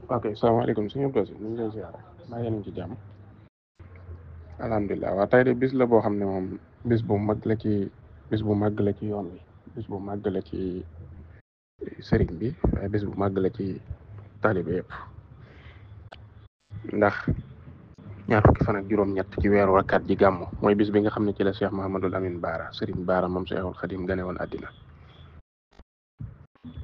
ok salaamaaleykum suñu dosi ñu ngi lay ziare maa ngi ci jàmm alhamdulilah waaw tey de bis la boo xam ne moom bis bu mag la ci bis bu mag la ci yoon wi bis bu mag la ci sëriñ bi waaye bis bu mag la ci taalibe yëpp ndax ñaar fukki fan ak juróom-ñett ci weeru rakkaat ji gàmmu mooy bis bi nga xam ne ci la Cheikh Mahamadul Amin Baara sëriñ Baara moom Cheikhul Xadim gane woon àddina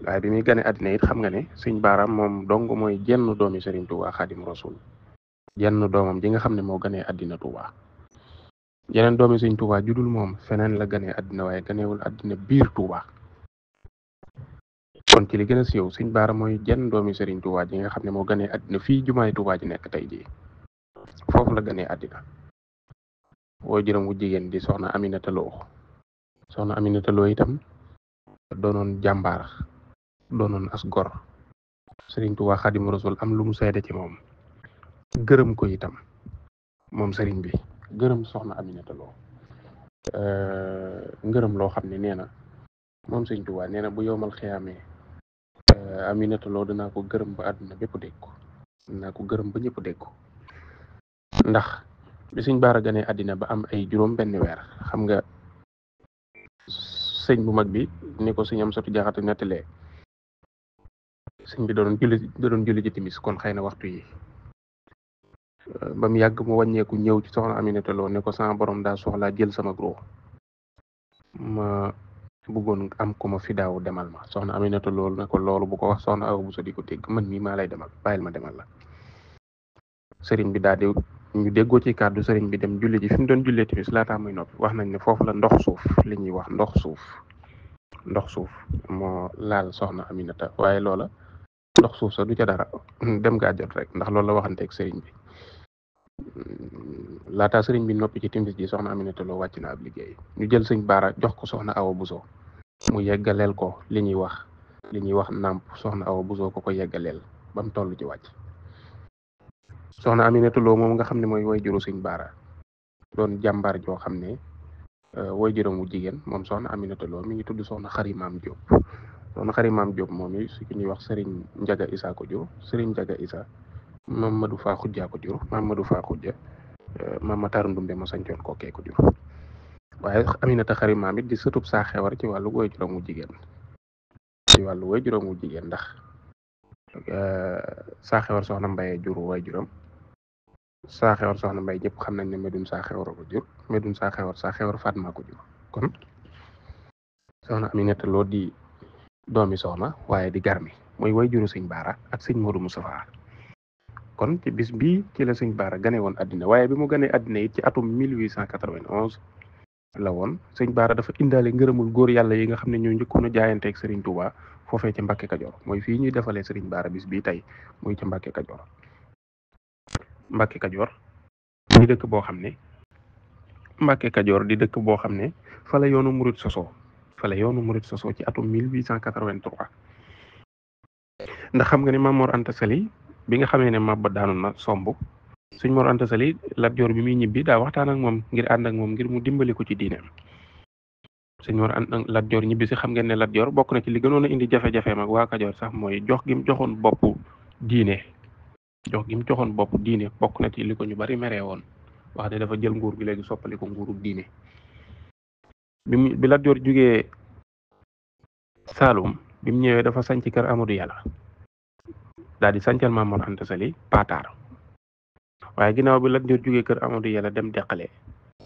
waaye bi muy gane àddina it xam nga ne sëñ Baara moom dong mooy jenn doomi sëriñ Tuubaa Xadim Rasul jenn doomam ji nga xam ne moo ganee àddina Tuubaa yeneen doomi sëñ Tuubaa judul moom feneen la ganee àddina waaye ganeewul àddina biir Tuubaa kon ci li gën a siiw sëñ Baara mooy jenn doomi sëriñ Tuubaa ji nga xam ne moo ganee àddina fii jumaay Tuubaa ji nekk tey jii foofu la ganee àddina woo juróom wu jigéen di soxna Aminata Lo soxna Aminata Lo itam doonoon jàmbaar doonoon as gor sëriñ Tuubaa Xadim Rasul am lu mu seede ci moom gërëm ko itam moom sëriñ bi gërëm soxna Aminata Lo ngërëm loo xam ne nee na moom sëriñ Tuubaa nee na bu yowmal xiyaamee Aminata Lo danaa ko gërëm ba àdduna bépp dégg ko danaa ko gërëm ba ñëpp dégg ko ndax bi sëñ Baara ganee àddina ba am ay juróom benn weer xam nga sëñ bu mag bi ni ko sëñ Amsatu Jaxate nettalee sëñ bi doon julli ci timis kon xëy na waxtu yi ba mu yàgg mu wàññeeku ñëw ci soxna Aminata Lo ne ko sama borom daa soxlaa jël sama gro ma bëggoon am ko ma fi daaw demal ma soxna Aminata Lo ne ko loolu bu ko wax soxna Awa Buso di ko dégg man mii maa lay demal bàyyil ma demal la sëriñ bi daal di ñu déggoo ci kàddu sëriñ bi dem julli ji fi mu doon jullee timis laataa muy noppi wax nañ ne foofu la ndox suuf li ñuy wax ndox suuf moo laal soxna Aminata waaye loola ndox suuf sa du ca dara dem gaa jot rek ndax loolu la waxanteeg sëriñ bi laataa sëriñ bi noppi ci timis ji soxna Aminata Lo wàcc na ab liggéey ñu jël sëñ Baara jox ko soxna Awa Buso mu yeggaleel ko li ñuy wax nàmp soxna Awa Buso ko yeggaleel ba mu toll ci wàcc soxna Aminata Lo moom nga xam ne mooy way juru sëñ Baara doon jàmbaar joo xam ne way juróom wu jigéen moom soxna Aminata Lo mi ngi tudd soxna Xarimaam Jóob soxna Xarimaam Jóob moom yi su ñuy wax sëriñ Njaga Isa ko jur sëriñ Njaga Isa Mamadou Faa Xujja ko jur Mamadou Faa Xujja Mama Taar Ndumbe ma sañcoon kookee ko jur waaye Aminata Xarimaam it di sëtub saa xewar ci wàllu way juróom wu jigéen ndax saa xewar soxna Mbaye jur way juróom saa xewar soxna Mbay ñëpp xam nañ ne Medun saa xewar ko jur Medun saa xewar Fatma ko jur kon soxna Aminata Lo di doomi soxna waaye di garmi mooy way juru sëñ Baara ak sëñ Modou Moustapha kon ci bis bii ci la sëñ Baara gane woon àddina waaye bi mu ganee àddina it ci atum 1891 la woon sëñ Baara dafa indaale ngërëmul góor yàlla yi nga xam ne ñoo njëkkoon a jaayanteeg Serigne Touba foofee ca Mbàkke Kajoor mooy fii ñuy defalee Serigne Baara bis bii tey muy ca Mbàkke Kajoor di dëkk boo xam ne Mbàkke Kajoor di dëkk boo xam ne fa la yoonu murit sosoo ci atum 1883 ndax xam nga ne Maam Mor Anta Sali bi nga xamee ne mabba daanu na somb Sëñ Mor Anta Sali Lat Joor bi muy ñibbi daa waxtaan ak moom ngir ànd ak moom ngir mu dimbali ko ci diineem Sëñ Mor Lat Joor ñibbi si xam ngeen ne Lat Joor bokk na ci li gënoon a indi jafe-jafeem ak waa Kajoor sax mooy jox gi mu joxoon bopp diine bokk na ci li ko ñu bari meree woon wax ne dafa jël nguur gi léegi soppali ko nguurub diine bi Lat Joor jugee Saalum bi mu ñëwee dafa sanc kër Amadou Yàlla daal di sancal Maam Mor Anta Sali Pataar waaye ginnaaw bi Lat Joor jugee kër Amadou Yàlla dem deqale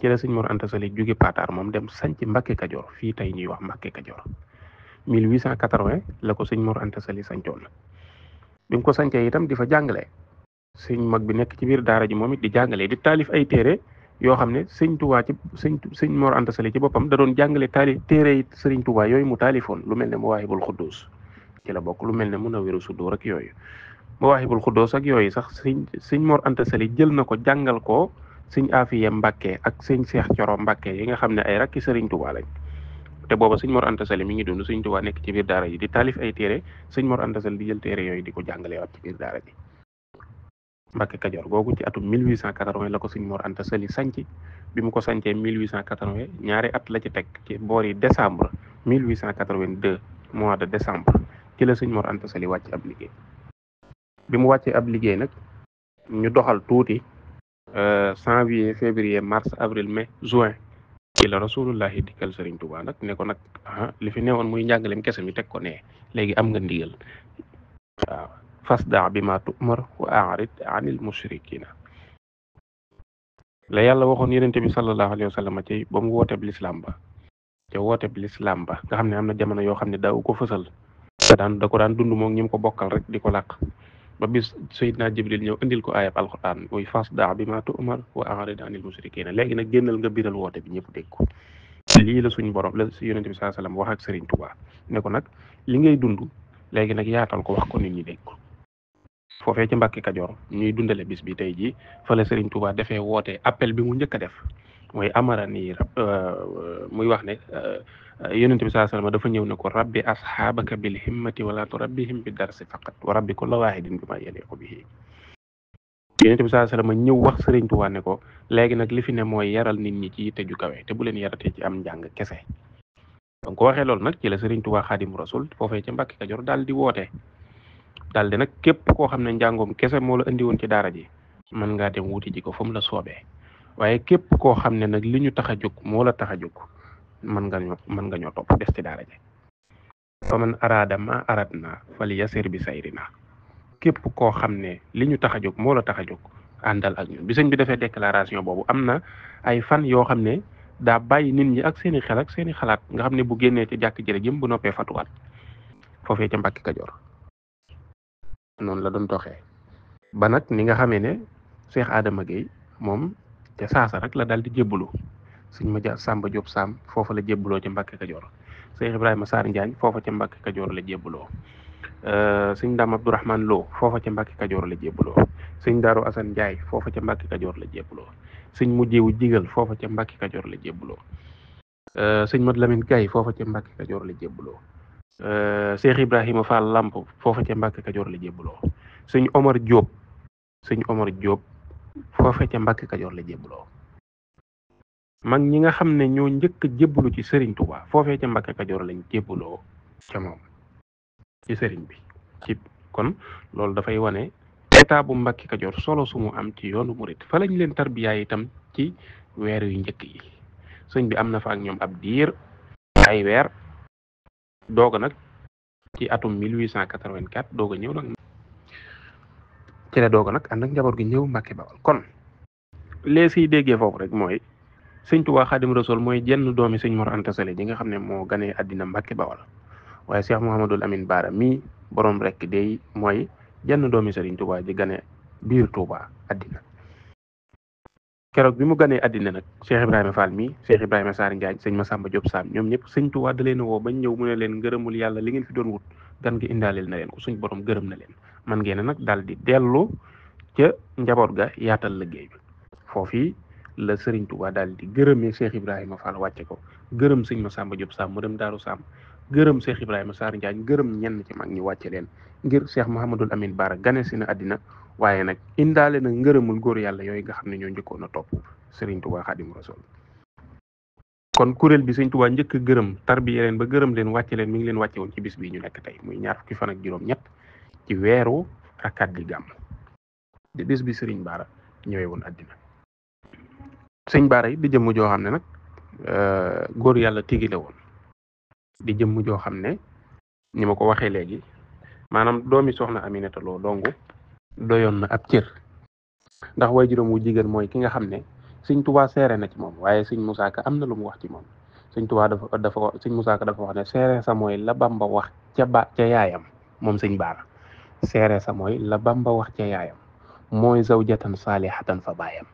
ci la Sëñ Mor Anta Sali jóge Pataar moom dem sanc Mbàkke Kajoor fii tey ñuy wax Mbàkke Kajoor 1880 la ko Sëñ Mor Anta Sali sancoon bi mu ko sancee itam di fa jàngale sëñ mag bi nekk ci biir daara ji moom it di jàngale di taalif ay téere yoo xam ne Sëñ Tuubaa ci Sëñ Mor Anta Sali ci boppam da doon jàngale téere yi Sëriñ Tuubaa yooyu mu taalifoon lu mel ne Mawaahibul Xudduus ci la bokk lu mel ne Munawwiru Sudur ak yooyu Mawaahibul Xuddoos ak yooyu sax sëñ Mor Anta Sali jël na ko jàngal ko sëñ Afiya Mbàkke ak sëñ Seex Coro Mbàkke yi nga xam ne ay rakki Sëriñ Tuubaa lañ te booba sëñ Mor Anta Sali mi ngi dund Sëñ Tuubaa nekk ci biir daara ji di taalif ay téere sëñ Mor Anta Sali di jël téere yooyu di ko jàngale waat ci biir daara ji Mbàkke Kajoor googu ci atum 1880 la ko sëñ Mor Anta Sali sanc bi mu ko sancee 1880 ñaari at la ci teg ci boori décembre 1882 mois de décembre ci la sëñ Mor Anta Sali wàcc ab liggéey bi mu wàccee ab liggéey nag ñu doxal tuuti janvier février mars avril mai juin ci la rasulullahi dikkal Sëriñ Tuubaa nag ne ko nag li fi newoon muy njàngalem kese mi teg ko ne léegi am nga ndigal waaw fasda bi ma tu'mar wa a'rid anil mushrikina la yàlla waxoon yonente bi sallallahu alayhi wa sallam ci ba mu wooteeb lislaam ba ca wooteeb lislaam ba nga xam ne am na jamono yoo xam ne daaw ko fësal da ko daan dund moom ñi mu ko bokkal rek di ko làq ba bis Seydina Jibril ñëw indil ko ayab alquran muy fasda bi ma tu'mar wa a'rid anil mushrikina léegi nag génnal nga biral woote bi ñëpp dégg ko lii la suñu borom la si yonente bi sallallahu alayhi wa sallam wax ak Sëriñ Tuubaa ne ko nag li ngay dund léegi nag yaatal ko wax ko nit ñi dégg ko foofee ci Mbàkke Kajoor ñuy dundale bis bi tey jii fa la Sëriñ Tuubaa defee woote appel bi mu njëkk a def mooy amara nii muy wax ne yonente bi sallallahu alayhi wasallam dafa ñëw ne ko rabbi asxaabaka bil himmati wala turabbihim bi darsi faqat wa rabbi kulla waahidin bi ma yaliqu bihi yonente bi sallallahu alayhi wasallam ñëw wax Sëriñ Tuubaa ne ko léegi nag li fi ne mooy yaral nit ñi ci yitte ju kawe te bu leen yaratee ci am njàng kese donc ko waxee loolu nag ci la Sëriñ Tuubaa Xaadimu Rasuul foofee ca Mbàkke Kajoor daal di woote daal di nag képp koo xam ne njàngoom kese moo la indi woon ci daara ji mën ngaa dem wuti ji ko fu mu la soobee waaye képp koo xam ne nag li ñu tax a jóg moo la tax a jóg mën nga ñoo topp des ci daara ji fa man araada ma aradna fal yasir bi sayrina képp koo xam ne li ñu tax a jóg moo la tax a jóg àndal ak ñun bi sëñ bi defee déclaration boobu am na ay fan yoo xam ne daa bàyyi nit ñi ak seeni xel ak seeni xalaat nga xam ne bu génnee ci jàkk jërë jëm bu noppee fatuwaat foofee ca Mbàkke Kajoor noonu la doon doxee ba nag ni nga xamee ne Cheikh Adama Gueye moom te saasa rek la daal di jébbalu sëñ ma ja Samba Diop Sam foofa la jébbaloo ca Mbàkke Kajoor Cheikh Ibrahima Sarr Njaañ foofa ca Mbàkke Kajoor la jébbaloo sëñ Dame Abdourahmane Lo foofa ca Mbàkke Kajoor la jébbaloo sëñ Daaru Assane Ndiaye foofa ca Mbàkke Kajoor la jébbaloo sëñ Mujjewu Jigal foofa ca Mbàkke Kajoor la jébbaloo sëñ Mat Lamine Gaye foofa ca Mbàkke Kajoor la jébbaloo Cheikh Ibrahima Fall Lamp foofa ca Mbàkke Kajoor la jébbaloo sëñ Omar Diop foofa ca Mbàkke Kajoor la jébbaloo mag ñi nga xam ne ñoo njëkk a jébbalu ci Sëriñ Tuubaa foofee ca Mbàkke Kajoor lañ jébbaloo ca moom ci sëriñ bi ci kon loolu dafay wane état bu Mbàkke Kajoor solo su mu am ci yoonu murit fa lañ leen tarbiyaay itam ci weer yu njëkk yi sëñ bi am na fa ak ñoom ab diir ay weer dooga nag ci atum 1884 dooga ñëw nag ci la dooga nag ànd ak njaboot gi ñëw Mbàkke Bawol kon lee siy déggee foofu rek mooy sëñ Tuubaa Xaadimu Rasuul mooy jenn doomi sëñ Mor Anta Sali ji nga xam ne moo ganee àddina Mbàkke Bawol waaye Cheikh Mouhamadul Amin Baara mii borom rek day mooy jenn doomi Sëriñ Tuubaa ji ganee biir Tuubaa àddina keroog bi mu ganee àddina nag Cheikh Ibrahima Fall mii Cheikh Ibrahima Sarr Njaañ sëñ Masamba Diop Sam ñoom ñëpp sëñ Tuubaa da leen woo bañ ñëw mu ne leen ngërëmul yàlla li ngeen fi doon wut gan gi indaaleel na leen ko suñ borom gërëm na leen man ngeen nag daal di dellu ca njaboot ga yaatal liggéey bi foofii la Sëriñ Tuubaa daal di gërëmee Cheikh Ibrahima Fall wàcce ko gërëm sëñ Masamba Diop Sam mu dem Daaru Sam gërëm Cheikh Ibrahima Sarr Njaañ gërëm ñenn ci mag ñi wàcce leen ngir Cheikh Mouhamadul Amin Baara gane si na àddina waaye nag indaale na ngërëmul góor yàlla yooyu nga xam ne ñoo njëkkoon a topp Sëriñ Tuubaa Xaadimu Rasuul kon kuréel bi Sëriñ Tuubaa njëkk gërëm tarbiye leen ba gërëm leen wàcce leen mi ngi leen wàcce woon ci bis bii ñu nekk tey muy ñaar fukki fan ak juróom-ñett ci weeru rakkaat gi gàmm di bis bi Sëriñ Baara ñëwee woon àddina sëñ Baara yi di jëmm joo xam ne nag góor yàlla tigi la woon di jëmm joo xam ne ni ma ko waxee léegi maanaam doomi soxna Aminata Lo dongu doyoon na ab cër ndax way juróom wu jigéen mooy ki nga xam ne sëñ Tuubaa seere na ci moom waaye sëñ Musaa Ka am na lu mu wax ci moom sëñ Tuubaa sëñ Musaa Ka dafa wax ne seere sa mooy la Bamba wax ca yaayam moom sëñ Baara seere sa mooy la Bamba wax ca yaayam mooy zawjatan saalihatan fa baayam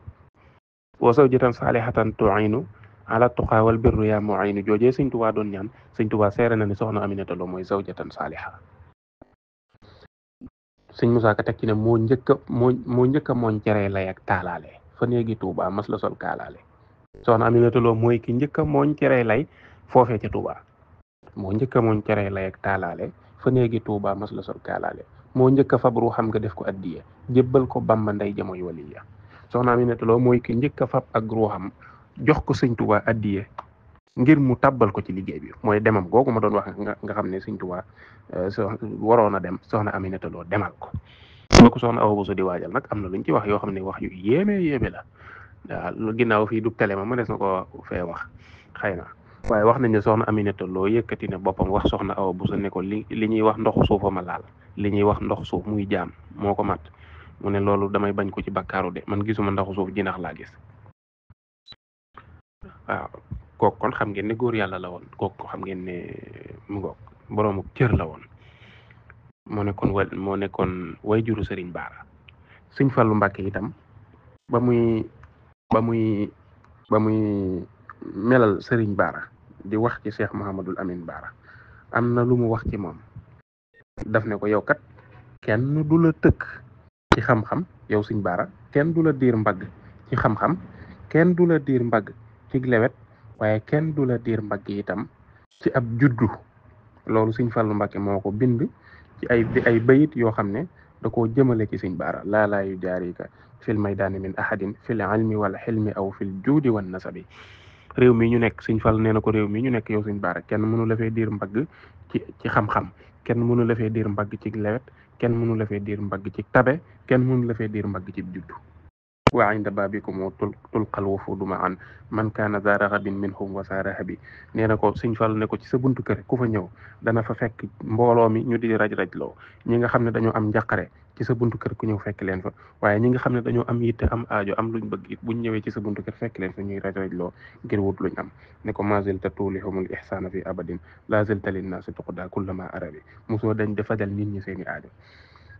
wa zawjatan saalihatan tu'inu ala tuqaa wal birru yaa mu'inu joojee sëñ Tuubaa doon ñaan sëñ Tuubaa seere na ni soxna Aminata Lo mooy zawjatan saaliha sëñ Musaa Ka teg ci ne moo njëkk a mooñ cere lay ak taalaale fa néegi Tuubaa mas la sol kaalaale soxna Aminata Lo mooy ki njëkk a mooñ cere lay foofee ca Tuubaa moo njëkk a mooñ cere lay ak taalaale fa néegi Tuubaa mas la sol kaalaale moo njëkk a fab ruuxam nga def ko addiya jébbal ko Bamba nday jamoy waliya soxna Aminata Lo mooy ki njëkk a fab ak ruuxam jox ko sëñ Tuubaa addiya ngir mu tabbal ko ci liggéey bi mooy demam googu ma doon wax nga xam ne sëñ Tuubaa waroon a dem soxna Aminata Lo demal ko ba ko soxna Awa Bousso di waajal nag am na luñ ci wax yoo xam ne wax yu yéeme la waaw ginnaaw fii du télé ma mënees na ko fee wax xëy na waaye wax nañ ne soxna Aminata Lo yëkkati ne boppam wax soxna Awa Bousso ne ko li ñuy wax ndoxu suufa ma laal li ñuy wax ndox suuf muy jaam moo ko mat mu ne loolu damay bañ ko ci bakkaaru de man gisuma ndoxu suuf jinax laa gis waaw kooku kon xam ngeen ne góor yàlla la woon kooku xam ngeen ne mu ngoog boroomu cër la woon moo nekkoon way juru Sëriñ Baara Sëñ Fallu Mbàkke itam ba muy melal Sëriñ Baara di wax ci Cheikh Mouhamadul Amin Baara am na lu mu wax ci moom daf ne ko yow kat kenn du la tëkk ci xam-xam yow Sëñ Baara kenn du la diir mbagg ci xam-xam kenn du la diir mbagg ci lewet waaye kenn du la diir mbagg itam ci ab juddu loolu Sëñ Fallu Mbàkke moo ko bind ci ay bayit yoo xam ne da koo jëmale ci Sëñ Baara laa yu jaarika fil maydaani min ahadin fil ilmi wal xilmi aw fil juudi wan nasabi réew mi ñu nekk Sëñ Fall nee na ko réew mi ñu nekk yow Sëñ Baara kenn mënu la fee diir mbagg ci xam-xam kenn mënu la fee diir mbagg ci lewet kenn mënu la fee diir mbagg ci tabe kenn mënu la fee diir mbagg ci juddu wa inda baabikum tulqal wufuudu ma'an man kaana za raxabin minhum wa sa rahabi nee na ko Sëñ Fall ne ko ci sa buntu kër ku fa ñëw dana fa fekk mbooloo mi ñu di raj-raj loo ñi nga xam ne dañoo am njàqare ci sa buntu kër ku ñëw fekk leen fa waaye ñi nga xam ne dañoo am yitte am aajo am luñ bëgg it buñ ñëwee ci sa buntu kër fekk leen fa ñuy raj-raj loo ngir wut luñ am ne ko ma zilta tuulihumul ihsaana fi abadin la zilta linnaasi tuqda kullama arabi mosoo dañ di fajal nit ñi seeni aajo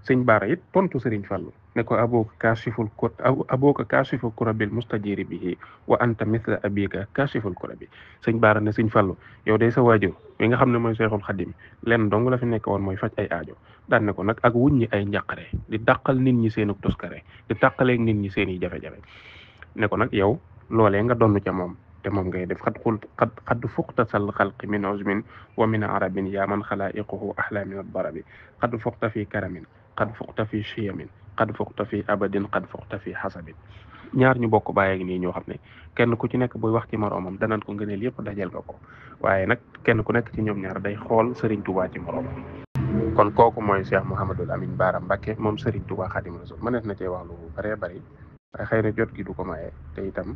Sëñ Baara it tontu Sëriñ Fallu ne ko abooka kaashiful kurabil mustajiri bihi wa anta mithla abika kaashiful kurabi Sëñ Baara ne Sëñ Fallu yow day sa waajur mi nga xam ne mooy Seexul Xadim lenn dong la fi nekk woon mooy faj ay aajo daan ne ko nag ak wuññi ay njàqare di dàqal nit ñi seenu toskare di dàqaleeg nit ñi seeni jafe-jafe ne ko nag yow loolee nga donn ca moom te moom ngay def xad fuqta sal xalqi min uzmin wa min arabin yaa man xalaa'iquhu ahla min ad-darabi xad fuqta fi karamin xad fuqta fi chiyamin xad fuqta fi abadin xad fuqta fi xasabin ñaar ñu bokk bàyyi nii ñoo xam ne kenn ku ci nekk buy wax ci moroomam danaan ko ngëneel yëpp dajal nga ko waaye nag kenn ku nekk ci ñoom ñaar day xool Sëriñ Tuubaa ci moroomam kon kooku mooy Cheikh Mouhamadul Amin Baara Mbàkke moom Sëriñ Tuubaa Xaadimu Rasuul mënees na cee wax lu bëree bëri waaye xëy na jot gi du ko maye te itam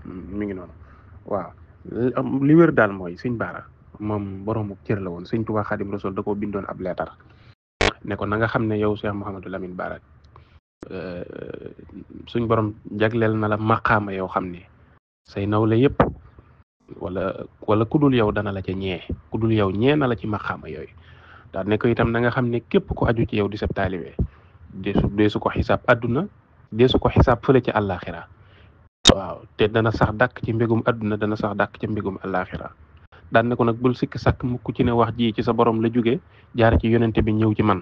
mi ngi noonu waaw li wér daal mooy Sëñ Baara moom boroomu cër la woon Sëñ Tuubaa Xaadimu Rasuul da koo bindoon ab leetar ne ko na nga xam ne yow Cheikh Mouhamadul Amin Baara suñ borom jagleel na la maqaama yow xam ne say nawle yëpp wala ku dul yow dana la ca ñee ku dul yow ñee na la ci maqaama yooyu daal ne ko itam na nga xam ne képp ko aju ci yow di sab taalibe deesu ko xisaab adduna deesu ko xisaab fële ci àllaaxira waaw te dana sax dàkk ci mbégum adduna dana sax dàkk ci mbégum àllaaxira daan ne ko nag bul sikk sàkk mukk ci ne wax ji ci sa borom la jóge jaar ci yonente bi ñëw ci man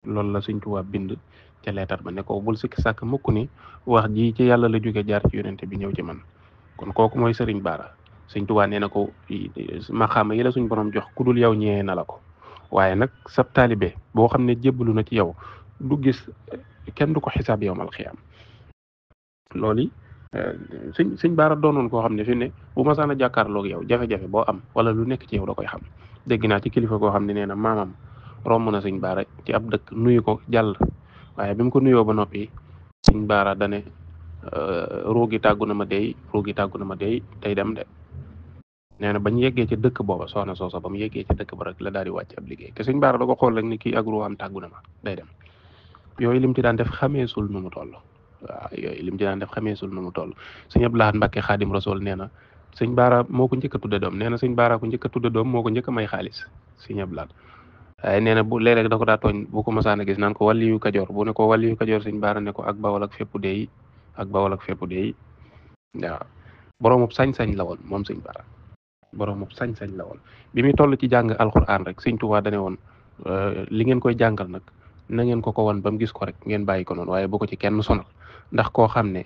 loolu la Sëñ Tuubaa bind ca leetar ba ne ko bul sikk sàkk mukk ni wax ji ci yàlla la jóge jaar ci yonente bi ñëw ci man kon kooku mooy Sëriñ Baara Sëñ Tuubaa nee na ko maxaama yi la suñ borom jox ku dul yow ñëwee na la ko waaye nag sab taalibe boo xam ne jébbalu na ci yow du gis kenn du ko xisaab yawmal xiyaam loolu Sëñ Baara doonoon koo xam ne fi ne bu ma saan a jàkkaarloog yow jafe-jafe boo am wala lu nekk ci yow da koy xam dégg naa ci kilifa koo xam ne nee na maamam romb na Sëñ Baara ci ab dëkk nuyu ko jàll waaye bi mu ko nuyoo ba noppi Sëñ Baara dane ruugi tàggu na ma dey tey dem de nee na bañ yeggee ci dëkk booba soxna soosa ba mu yeggee ci dëkk ba rek la daal di wàcc ab liggéey te Sëñ Baara da ko xool rek ni kii ak ruuxam tàggu na ma day dem yooyu lim ci daan def xameesul nu mu toll waaw yooyu lim ci daan def xameesul nu mu toll Sëñ Abdu Lahat Mbàkke Xaadim Rasuul nee na Sëñ Baara moo ko njëkk a tudde doom nee na Sëñ Baara ko njëkk a tudde doom moo ko njëkk a may xaalis Sëñ Abdu Lahat waaye nee na bu léeg-léeg da ko daa tooñ bu ko masaan a gis naan ko wàlliyu Kajoor bu ne ko wàlliyu Kajoor Sëñ Baara ne ko ak Bawol ak fépp deey waaw boroomub sañ-sañ la woon moom Sëñ Baara boroomub sañ-sañ la woon bi muy toll ci jàng alxuraan rek Sëñ Tuubaa dane woon li ngeen koy jàngal nag na ngeen ko wan ba mu gis ko rek ngeen bàyyi ko noonu waaye bu ko ci kenn sonal ndax koo xam ne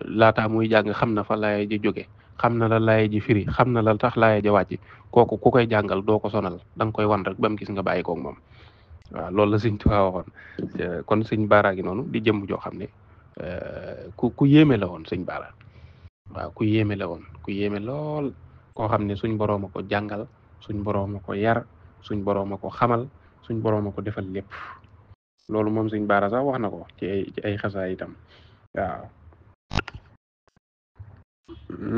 laataa muy jàng xam na fa laaya ji jóge xam na la laaya ji firi xam na la tax laaya ja wàcc kooku ku koy jàngal doo ko sonal da nga koy wan rek ba mu gis nga bàyyi koog moom waaw loolu la Sëñ Tuubaa waxoon kon Sëñ Baara gi noonu di jëmm joo xam ne ku yéeme la woon Sëñ Baara waaw ku yéeme la woon ku yéeme lool koo xam ne suñ boroom a ko jàngal suñ boroom a ko yar suñ boroom a ko xamal suñ borom a ko defal lépp loolu moom sëñ Baara sax wax na ko ci ay xasaa itam waaw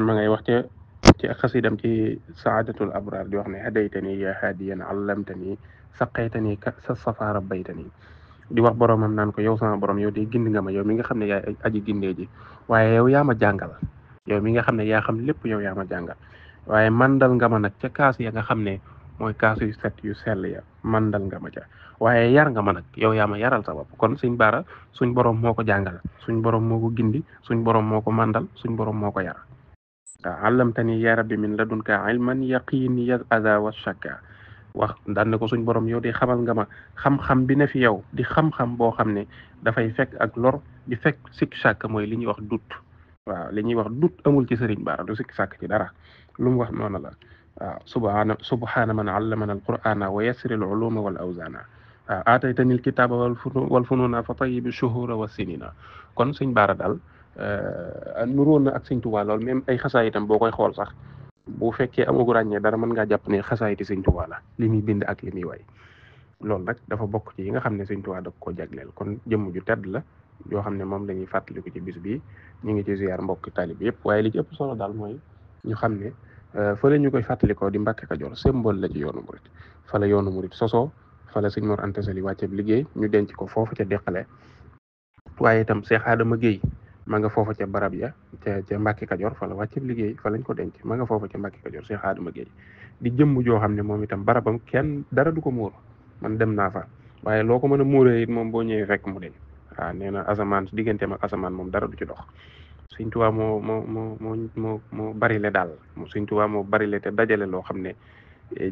ma ngay wax ci xasidam ci saadatul abrar di wax ne hadaytani ya hadiyan allamtani saqaytani sa safa rabbaytani di wax boromam naan ko yow sama borom yow de gindi nga ma yow mi nga xam ne yaay aji gindee ji waaye yow yaa ma jàngal yow mi nga xam ne yaa xam lépp yow yaa ma jàngal waaye mandal nga ma nag ca kaas ya nga xam ne mooy kaas yu set yu sell ya mandal nga ma ca waaye yar nga ma nag yow yaa ma yaral sa bopp kon suñ baara suñ borom moo ko jàngal suñ borom moo ko gindi suñ borom moo ko mandal suñ borom moo ko yar waaw allamtani ya rabbi min ladunka ilman yaqini ya ada wa shakka wax daan ne ko suñ borom yow di xamal nga ma xam-xam bi ne fi yow di xam-xam boo xam ne dafay fekk ak lor di fekk sikk sàkk mooy li ñuy wax dut waaw li ñuy wax dut amul ci sëriñ baara du sikk sàkk ci dara lu mu wax noonu la waaw subhaana man allamana alqur'ana wa yassiril uluma wal awzana waaw aataytani alkitaba wal fununa fa tayyibi shuhura wa sinina kon suñ baara daal nuróon na ak sëñ Tuubaa lool même ay xasaay itam boo koy xool sax bu fekkee amagu ràññee dara mën ngaa jàpp ne xasaayiti sëñ Tuubaa la li muy bind ak li muy way loolu nag dafa bokk ci yi nga xam ne sëñ Tuubaa da ko jagleel kon jëmm ju tedd la yoo xam ne moom la ñuy fàttaliku ci bis bi ñu ngi ci ziar mbokk talib yëpp waaye li ci ëpp solo daal mooy ñu xam ne fële ñu koy fàttalikoo di Mbàkke Kajoor symbole la ci yoonu murit fa la yoonu murit sosoo fa la sëñ Mor Anta Sali wàcceeb liggéey ñu denc ko foofu ca Deqale waaye itam Cheikh Adama Guèye ma nga foofa ca barab ya ca Mbàkke Kajoor fa la wàcceeb liggéey fa lañ ko denc ma nga foofa ca Mbàkke Kajoor Cheikh Adama Guèye di jëmm joo xam ne moom itam barabam kenn dara du ko muur man dem naa fa waaye loo ko mën a muuree it moom boo ñëwee fekk mu deñ waaw nee na asamaan digganteem ak asamaan moom dara du ci dox Sëñ Tuubaa moo bari le daal Sëñ Tuubaa moo bari le te dajale loo xam ne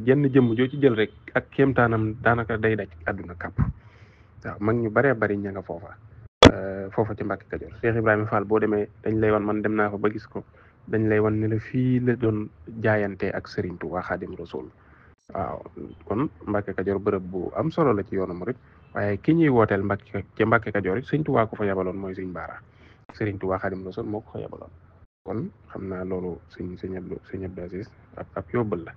jenn jëmm joo ci jël rek ak kéemtaanam daanaka day daj àdduna kàpp waaw mag ñu baree bari ña nga foofa ci Mbàkke Kajoor Cheikh Ibrahima Fall boo demee dañ lay wan man dem naa fa ba gis ko dañ lay wan ne la fii la doon jaayante ak Serigne Touba Xaadim Rasul waaw kon Mbàkke Kajoor bërëb bu am solo la ci yoonu murit waaye ki ñuy wooteel Mbàkke Kajoor it Sëñ Tuubaa ko fa yabaloon mooy Sëñ Baara Serigne Touba Xaadim Rasul moo ko fa yabaloon kon xam naa loolu sëñ Abdou Aziz ab yóbbal la